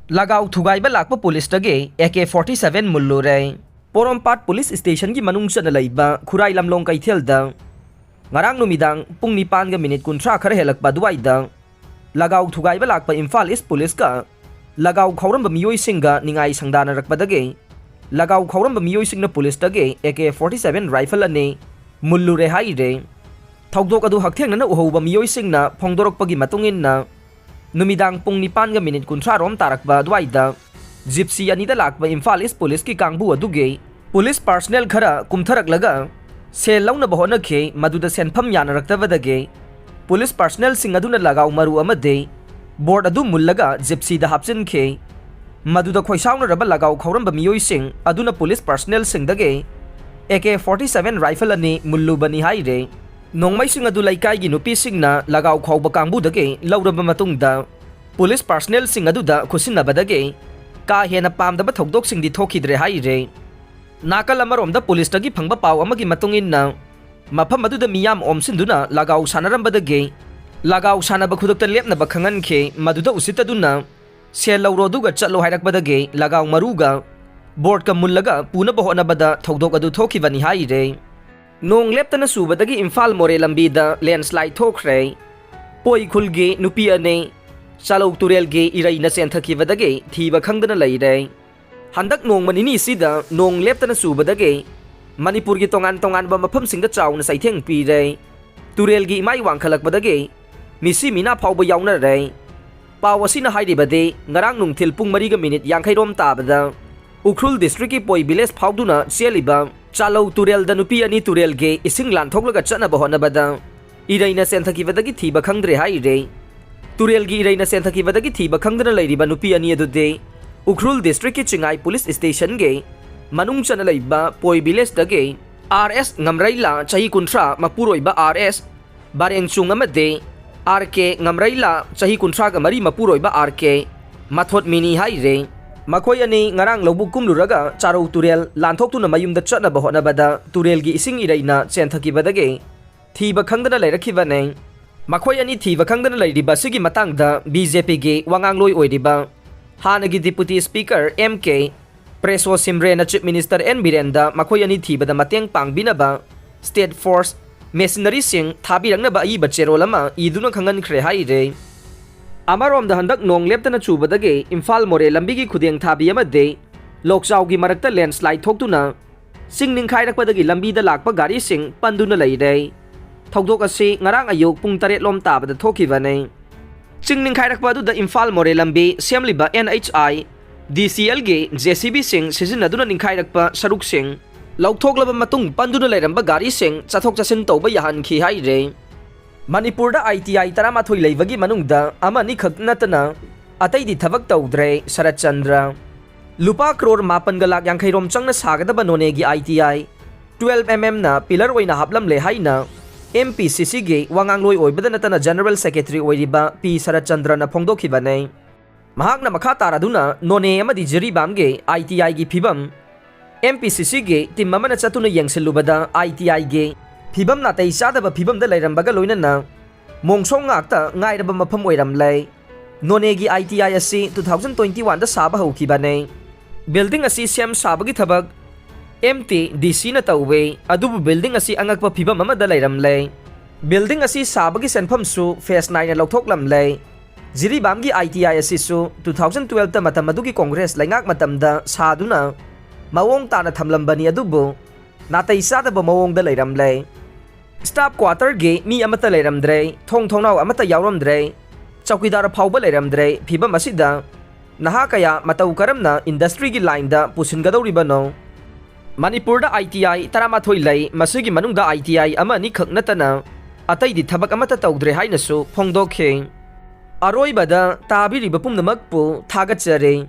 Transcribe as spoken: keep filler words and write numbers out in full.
ꯂꯒꯥꯎ ꯊꯨꯒꯥꯏꯕ ꯂꯥꯛꯄ ꯄꯨꯂꯤꯁꯇꯒꯤ ꯑꯦ ꯀꯦ ꯐꯣꯔꯇꯤ ꯁꯚꯦꯟ ꯃꯨꯜꯂꯨꯔꯦ꯫ ꯄꯣꯔꯣꯝꯄꯥꯠ ꯄꯨꯂꯤꯁ ꯁ꯭ꯇꯦꯁꯟꯒꯤ ꯃꯅꯨꯡ ꯆꯟꯅ ꯂꯩꯕ ꯈꯨꯔꯥꯏ ꯂꯝꯂꯣꯡ ꯀꯩꯊꯦꯜꯗ ꯉꯔꯥꯡ ꯅꯨꯃꯤꯗꯥꯡ ꯄꯨꯡ ꯅꯤꯄꯥꯟꯒ ꯃꯤꯅꯤꯠ ꯀꯨꯟꯊ꯭ꯔꯥ ꯈꯔ ꯍꯦꯜꯂꯛꯄ ꯑꯗꯨꯋꯥꯏꯗ ꯂꯒꯥꯎ ꯊꯨꯒꯥꯏꯕ ꯂꯥꯛꯄ ꯏꯝꯐꯥꯜ ꯏꯁ ꯄꯨꯂꯤꯁꯀ ꯂꯒꯥꯎ ꯈꯥꯎꯔꯝꯕ ꯃꯤꯑꯣꯏꯁꯤꯡꯒ ꯅꯤꯡꯉꯥꯏ ꯁꯪꯗꯥꯅꯔꯛꯄꯗꯒꯤ ꯂꯒꯥꯎ ꯈꯥꯎꯔꯝꯕ ꯃꯤꯑꯣꯏꯁꯤꯡꯅ ꯄꯨꯂꯤꯁꯇꯒꯤ A K forty seven rifle ꯑꯅꯤ ꯃꯨꯜꯂꯨꯔꯦ ꯍꯥꯏꯔꯦ꯫ ꯊꯧꯗꯣꯛ ꯑꯗꯨ ꯍꯛꯊꯦꯡꯅꯅ ꯎꯍꯧꯕ ꯃꯤꯑꯣꯏꯁꯤꯡꯅ ꯐꯣꯡꯗꯣꯔꯛꯄꯒꯤ ꯃꯇꯨꯡ ꯏꯟꯅ, ꯅꯨꯃꯤꯗꯥꯡ ꯄꯨꯡ ꯅꯤꯄꯥꯟꯒ ꯃꯤꯅꯤꯠ ꯀꯨꯟꯊ꯭ꯔꯥ ꯔꯣꯝ ꯇꯥꯔꯛꯄ ꯑꯗꯨꯋꯥꯏꯗ ꯖꯤꯞꯁꯤ ꯑꯅꯤꯗ ꯂꯥꯛꯄ ꯏꯝꯐꯥꯜ ꯏꯁ ꯄꯨꯂꯤꯁꯀꯤ ꯀꯥꯡꯕꯨ ꯑꯗꯨꯒꯤ ꯄꯨꯂꯤꯁ ꯄꯥꯔꯁꯅꯦꯜ ꯈꯔ ꯀꯨꯝꯊꯔꯛꯂꯒ ꯁꯦꯜ ꯂꯧꯅꯕ ꯍꯣꯠꯅꯈꯤ꯫ ꯃꯗꯨꯗ ꯁꯦꯟꯐꯝ ꯌꯥꯅꯔꯛꯇꯕꯗꯒꯤ ꯄꯨꯂꯤꯁ ꯄꯥꯔꯁꯅꯦꯜꯁꯤꯡ ꯑꯗꯨꯅ ꯂꯒꯥꯎ ꯃꯔꯨ ꯑꯃꯗꯤ ꯕꯣꯔꯗ ꯑꯗꯨ ꯃꯨꯜꯂꯒ ꯖꯤꯞꯁꯤꯗ ꯍꯥꯞꯆꯤꯟꯈꯤ꯫ ꯃꯗꯨꯗ ꯈꯣꯏꯁꯥꯎꯅꯔꯕ ꯂꯒꯥꯎ ꯈꯥꯎꯔꯝꯕ ꯃꯤꯑꯣꯏꯁꯤꯡ ꯑꯗꯨꯅ ꯄꯨꯂꯤꯁ ꯄꯥꯔꯁꯅꯦꯜꯁꯤꯡꯗꯒꯤ A K forty seven rifle ꯑꯅꯤ ꯃꯨꯜꯂꯨꯕꯅꯤ ꯍꯥꯏꯔꯦ꯫ ꯅꯣꯡꯃꯩꯁꯤꯡ ꯑꯗꯨ ꯂꯩꯀꯥꯏꯒꯤ ꯅꯨꯄꯤꯁꯤꯡꯅ ꯂꯒꯥꯎ ꯈꯥꯎꯕ ꯀꯥꯡꯕꯨꯗꯒꯤ ꯂꯧꯔꯕ ꯃꯇꯨꯡꯗ, ꯄꯨꯂꯤꯁ ꯄꯥꯔꯁꯅꯦꯜꯁꯤꯡ ꯑꯗꯨꯗ ꯈꯨꯠꯁꯤꯟꯅꯕꯗꯒꯤ ꯀꯥ ꯍꯦꯟꯅ ꯄꯥꯝꯗꯕ ꯊꯧꯗꯣꯛꯁꯤꯡꯗꯤ ꯊꯣꯛꯈꯤꯗ꯭ꯔꯦ ꯍꯥꯏꯔꯦ꯫ ꯅꯥꯀꯜ ꯑꯃꯔꯣꯝꯗ ꯄꯨꯂꯤꯁꯇꯒꯤ ꯐꯪꯕ ꯄꯥꯎ ꯑꯃꯒꯤ ꯃꯇꯨꯡ ꯏꯟꯅ, ꯃꯐꯝ ꯑꯗꯨꯗ ꯃꯤꯌꯥꯝ ꯑꯣꯝꯁꯤꯟꯗꯨꯅ ꯂꯒꯥꯎ ꯁꯥꯟꯅꯔꯝꯕꯗꯒꯤ ꯂꯒꯥꯎ ꯁꯥꯟꯅꯕ ꯈꯨꯗꯛꯇ ꯂꯦꯞꯅꯕ ꯈꯪꯍꯟꯈꯤ꯫ ꯃꯗꯨꯗ ꯎꯁꯤꯠꯇꯗꯨꯅ "ꯁꯦꯜ ꯂꯧꯔꯣ ꯑꯗꯨꯒ ꯆꯠꯂꯣ" ꯍꯥꯏꯔꯛꯄꯗꯒꯤ ꯂꯒꯥꯎ ꯃꯔꯨꯒ ꯕꯣꯔꯗꯀ ꯃꯨꯜꯂꯒ ꯄꯨꯅꯕ ꯍꯣꯠꯅꯕꯗ ꯊꯧꯗꯣꯛ ꯑꯗꯨ ꯊꯣꯛꯈꯤꯕꯅꯤ ꯍꯥꯏꯔꯦ꯫ ꯅꯣꯡ ꯂꯦꯞꯇꯅ ꯆꯨꯕꯗꯒꯤ ꯏꯝꯐꯥꯜ ꯃꯣꯔꯦ ꯂꯝꯕꯤꯗ ꯂꯦꯟꯁꯂꯥꯏꯗ ꯊꯣꯛꯈ꯭ꯔꯦ꯫ ꯄꯣꯏ ꯈꯨꯜꯒꯤ ꯅꯨꯄꯤ ꯑꯅꯤ ꯆꯥꯂꯧ ꯇꯨꯔꯦꯜꯒꯤ ꯏꯔꯩꯅ ꯆꯦꯟꯊꯈꯤꯕꯗꯒꯤ ꯊꯤꯕ ꯈꯪꯗꯅ ꯂꯩꯔꯦ꯫ ꯍꯟꯗꯛ ꯅꯣꯡꯃ ꯅꯤꯅꯤꯁꯤꯗ ꯅꯣꯡ ꯂꯦꯞꯇꯅ ꯆꯨꯕꯗꯒꯤ ꯃꯅꯤꯄꯨꯔꯒꯤ ꯇꯣꯉꯥꯟ ꯇꯣꯉꯥꯟꯕ ꯃꯐꯝꯁꯤꯡꯗ ꯆꯥꯎꯅ ꯆꯩꯊꯦꯡ ꯄꯤꯔꯦ꯫ ꯇꯨꯔꯦꯜꯒꯤ ꯏꯃꯥꯏ ꯋꯥꯡꯈꯠꯂꯛꯄꯗꯒꯤ ꯃꯤꯁꯤ ꯃꯤꯅꯥ ꯐꯥꯎꯕ ꯌꯥꯎꯅꯔꯦ꯫ ꯄꯥꯎ ꯑꯁꯤꯅ ꯍꯥꯏꯔꯤꯕꯗꯤ, ꯉꯔꯥꯡ ꯅꯨꯡꯊꯤꯜ ꯄꯨꯡ ꯃꯔꯤꯒ ꯃꯤꯅꯤꯠ ꯌꯥꯡꯈꯩ ꯔꯣꯝ ꯇꯥꯕꯗ ꯎꯈ꯭ꯔꯨꯜ ꯗꯤꯁꯇ꯭ꯔꯤꯛꯀꯤ ꯄꯣꯏ ꯚꯤꯂꯦꯖ ꯐꯥꯎꯗꯨꯅ ꯆꯦꯜꯂꯤꯕ ꯆꯥꯂꯧ ꯇꯨꯔꯦꯜꯗ ꯅꯨꯄꯤ ꯑꯅꯤ ꯇꯨꯔꯦꯜꯒꯤ ꯏꯁꯤꯡ ꯂꯥꯟꯊꯣꯛꯂꯒ ꯆꯠꯅꯕ ꯍꯣꯠꯅꯕꯗ ꯏꯔꯩꯅ ꯆꯦꯟꯊꯈꯤꯕꯗꯒꯤ ꯊꯤꯕ ꯈꯪꯗ꯭ꯔꯦ ꯍꯥꯏꯔꯦ꯫ ꯇꯨꯔꯦꯜꯒꯤ ꯏꯔꯩꯅ ꯆꯦꯟꯊꯈꯤꯕꯗꯒꯤ ꯊꯤꯕ ꯈꯪꯗꯅ ꯂꯩꯔꯤꯕ ꯅꯨꯄꯤ ꯑꯅꯤ ꯑꯗꯨꯗꯤ ꯎꯈ꯭ꯔꯨꯜ ꯗꯤꯁꯇ꯭ꯔꯤꯛꯀꯤ ꯆꯤꯡꯉꯥꯏ ꯄꯨꯂꯤꯁ ꯁ꯭ꯇꯦꯁꯟꯒꯤ ꯃꯅꯨꯡ ꯆꯟꯅ ꯂꯩꯕ ꯄꯣꯏ ꯚꯤꯂꯦꯖꯇꯒꯤ ꯑꯥꯔ ꯑꯦꯁ ꯉꯝꯔꯩꯂꯥ, ꯆꯍꯤ ꯀꯨꯟꯊ꯭ꯔꯥ, ꯃꯄꯨꯔꯣꯏꯕ ꯑꯥꯔ ꯑꯦꯁ ꯕꯥꯔꯦꯡꯆꯨꯡ ꯑꯃꯗꯤ ꯑꯥꯔ ꯀꯦ ꯉꯝꯔꯩꯂꯥ, ꯆꯍꯤ ꯀꯨꯟꯊ꯭ꯔꯥꯒ ꯃꯔꯤ, ꯃꯄꯨꯔꯣꯏꯕ ꯑꯥꯔ ꯀꯦ ꯃꯊꯣꯠꯃꯤꯅꯤ ꯍꯥꯏꯔꯦ꯫ ꯃꯈꯣꯏ ꯑꯅꯤ ꯉꯔꯥꯡ ꯂꯧꯕꯨꯛ ꯀꯨꯝꯂꯨꯔꯒ ꯆꯥꯔꯧ ꯇꯨꯔꯦꯜ ꯂꯥꯟꯊꯣꯛꯇꯨꯅ ꯃꯌꯨꯝꯗ ꯆꯠꯅꯕ ꯍꯣꯠꯅꯕꯗ ꯇꯨꯔꯦꯜꯒꯤ ꯏꯁꯤꯡ ꯏꯔꯩꯅ ꯆꯦꯟꯊꯈꯤꯕꯗꯒꯤ ꯊꯤꯕ ꯈꯪꯗꯅ ꯂꯩꯔꯛꯈꯤꯕꯅꯦ꯫ ꯃꯈꯣꯏ ꯑꯅꯤ ꯊꯤꯕ ꯈꯪꯗꯅ ꯂꯩꯔꯤꯕ ꯑꯁꯤꯒꯤ ꯃꯇꯥꯡꯗ ꯕꯤ ꯖꯦ ꯄꯤꯒꯤ ꯋꯥꯉꯥꯡꯂꯣꯏ ꯑꯣꯏꯔꯤꯕ ꯍꯥꯟꯅꯒꯤ Deputy Speaker M K ꯄ꯭ꯔꯦꯁꯣ ꯁꯤꯝꯔꯦꯅ Chief Minister N ꯕꯤꯔꯦꯟꯗ ꯃꯈꯣꯏ ꯑꯅꯤ ꯊꯤꯕꯗ ꯃꯇꯦꯡ ꯄꯥꯡꯕꯤꯅꯕ State Force, machineryꯁꯤꯡ ꯊꯥꯕꯤꯔꯛꯅꯕ ꯑꯏꯕ ꯆꯦꯔꯣꯜ ꯑꯃ ꯏꯗꯨꯅ ꯈꯪꯍꯟꯈ꯭ꯔꯦ ꯍꯥꯏꯔꯦ꯫ ꯑꯃꯔꯣꯝꯗ, ꯍꯟꯗꯛ ꯅꯣꯡ ꯂꯦꯞꯇꯅ ꯆꯨꯕꯗꯒꯤ ꯏꯝꯐꯥꯜ ꯃꯣꯔꯦ ꯂꯝꯕꯤꯒꯤ ꯈꯨꯗꯦꯡ ꯊꯥꯕꯤ ꯑꯃꯗꯤ ꯂꯣꯛꯆꯥꯎꯒꯤ ꯃꯔꯛꯇ landslide ꯊꯣꯛꯇꯨꯅ ꯆꯤꯡ ꯅꯤꯡꯈꯥꯏꯔꯛꯄꯗꯒꯤ ꯂꯝꯕꯤꯗ ꯂꯥꯛꯄ ꯒꯥꯔꯤꯁꯤꯡ ꯄꯟꯗꯨꯅ ꯂꯩꯔꯦ꯫ ꯊꯧꯗꯣꯛ ꯑꯁꯤ ꯉꯔꯥꯡ ꯑꯌꯨꯛ ꯄꯨꯡ ꯇꯔꯦꯠ ꯂꯣꯝ ꯇꯥꯕꯗ ꯊꯣꯛꯈꯤꯕꯅꯤ꯫ ꯆꯤꯡ ꯅꯤꯡꯈꯥꯏꯔꯛꯄ ꯑꯗꯨꯗ ꯏꯝꯐꯥꯜ ꯃꯣꯔꯦ ꯂꯝꯕꯤ ꯁꯦꯝꯂꯤꯕ N H I D C Lꯒꯤ JCBꯁꯤꯡ ꯁꯤꯖꯤꯟꯅꯗꯨꯅ ꯅꯤꯡꯈꯥꯏꯔꯛꯄ ꯁꯔꯨꯛꯁꯤꯡ ꯂꯧꯊꯣꯛꯂꯕ ꯃꯇꯨꯡ, ꯄꯟꯗꯨꯅ ꯂꯩꯔꯝꯕ ꯒꯥꯔꯤꯁꯤꯡ ꯆꯠꯊꯣꯛ ꯆꯠꯁꯤꯟ ꯇꯧꯕ ꯌꯥꯍꯟꯈꯤ ꯍꯥꯏꯔꯦ꯫ ꯃꯅꯤꯄꯨꯔꯗ ITI ꯇꯔꯥꯃꯥꯊꯣꯏ ꯂꯩꯕꯒꯤ ꯃꯅꯨꯡꯗ ꯑꯃ ꯑꯅꯤꯈꯛ ꯅꯠꯇꯅ ꯑꯇꯩꯗꯤ ꯊꯕꯛ ꯇꯧꯗ꯭ꯔꯦ, ꯁꯔꯠ ꯆꯟꯗ꯭ꯔ꯫ ꯂꯨꯄꯥ ꯀ꯭ꯔꯣꯔ ꯃꯥꯄꯟꯒ ꯂꯥꯛ ꯌꯥꯡꯈꯩ ꯔꯣꯝ ꯆꯪꯅ ꯁꯥꯒꯗꯕ ꯅꯣꯅꯦꯒꯤ ITI twelve mmꯅ pillar ꯑꯣꯏꯅ ꯍꯥꯞꯂꯝꯂꯦ ꯍꯥꯏꯅ MPCCꯒꯤ ꯋꯥꯉꯥꯡꯂꯣꯏ ꯑꯣꯏꯕꯗ ꯅꯠꯇꯅ General Secretary ꯑꯣꯏꯔꯤꯕ P ꯁꯔꯠ ꯆꯟꯗ꯭ꯔꯅ ꯐꯣꯡꯗꯣꯛꯈꯤꯕꯅꯤ꯫ ꯃꯍꯥꯛꯅ ꯃꯈꯥ ꯇꯥꯔꯗꯨꯅ ꯅꯣꯅꯦ ꯑꯃꯗꯤ ꯖꯤꯔꯤꯕꯥꯝꯒꯤ ITIꯒꯤ ꯐꯤꯕꯝ, MPCCꯒꯤ team ꯑꯃꯅ ꯆꯠꯇꯨꯅ ꯌꯦꯡꯁꯤꯜꯂꯨꯕꯗ ITIꯒꯤ ꯐꯤꯕꯝ ꯅꯥꯇꯩ ꯆꯥꯗꯕ ꯐꯤꯕꯝꯗ ꯂꯩꯔꯝꯕꯒ ꯂꯣꯏꯅꯅ ꯃꯣꯡꯁꯣꯡ ꯉꯥꯛꯇ ꯉꯥꯏꯔꯕ ꯃꯐꯝ ꯑꯣꯏꯔꯝꯂꯦ꯫ ꯅꯣꯅꯦꯒꯤ ITI ꯑꯁꯤ two thousand twenty oneꯗ ꯁꯥꯕ ꯍꯧꯈꯤꯕꯅꯦ꯫ Building ꯑꯁꯤ ꯁꯦꯝ ꯁꯥꯕꯒꯤ ꯊꯕꯛ MTDCꯅ ꯇꯧꯋꯦ, ꯑꯗꯨꯕꯨ building ꯑꯁꯤ ꯑꯉꯛꯄ ꯐꯤꯕꯝ ꯑꯃꯗ ꯂꯩꯔꯝꯂꯦ꯫ Building ꯑꯁꯤ ꯁꯥꯕꯒꯤ ꯁꯦꯟꯐꯝꯁꯨ phase nineꯅ ꯂꯧꯊꯣꯛꯂꯝꯂꯦ꯫ ꯖꯤꯔꯤꯕꯥꯝꯒꯤ ITI ꯑꯁꯤꯁꯨ two thousand twelveꯇ ꯃꯇꯝ ꯑꯗꯨꯒꯤ ꯀꯣꯡꯒ꯭ꯔꯦꯁ ꯂꯩꯉꯥꯛ ꯃꯇꯝꯗ ꯁꯥꯗꯨꯅ ꯃꯑꯣꯡ ꯇꯥꯅ ꯊꯝꯂꯝꯕꯅꯤ, ꯑꯗꯨꯕꯨ ꯅꯥꯇꯩ ꯆꯥꯗꯕ ꯃꯑꯣꯡꯗ ꯂꯩꯔꯝꯂꯦ꯫ Staff quarterꯒꯤ ꯃꯤ ꯑꯃꯠꯇ ꯂꯩꯔꯝꯗ꯭ꯔꯦ, ꯊꯣꯡ ꯊꯣꯡꯅꯥꯎ ꯑꯃꯠꯇ ꯌꯥꯎꯔꯝꯗ꯭ꯔꯦ, ꯆꯧꯀꯤꯗꯥꯔ ꯐꯥꯎꯕ ꯂꯩꯔꯝꯗ꯭ꯔꯦ꯫ ꯐꯤꯕꯝ ꯑꯁꯤꯗ ꯅꯍꯥ ꯀꯌꯥ ꯃꯇꯧ ꯀꯔꯝꯅ industryꯒꯤ lineꯗ ꯄꯨꯁꯤꯟꯒꯗꯧꯔꯤꯕꯅꯣ? ꯃꯅꯤꯄꯨꯔꯗ ITI ꯇꯔꯥꯃꯥꯊꯣꯏ ꯂꯩ, ꯃꯁꯤꯒꯤ ꯃꯅꯨꯡꯗ ITI ꯑꯃ ꯑꯅꯤꯈꯛ ꯅꯠꯇꯅ ꯑꯇꯩꯗꯤ ꯊꯕꯛ ꯑꯃꯠꯇ ꯇꯧꯗ꯭ꯔꯦ ꯍꯥꯏꯅꯁꯨ ꯐꯣꯡꯗꯣꯛꯈꯤ꯫ ꯑꯔꯣꯏꯕꯗ ꯇꯥꯕꯤꯔꯤꯕ ꯄꯨꯝꯅꯃꯛꯄꯨ ꯊꯥꯒꯠꯆꯔꯤ꯫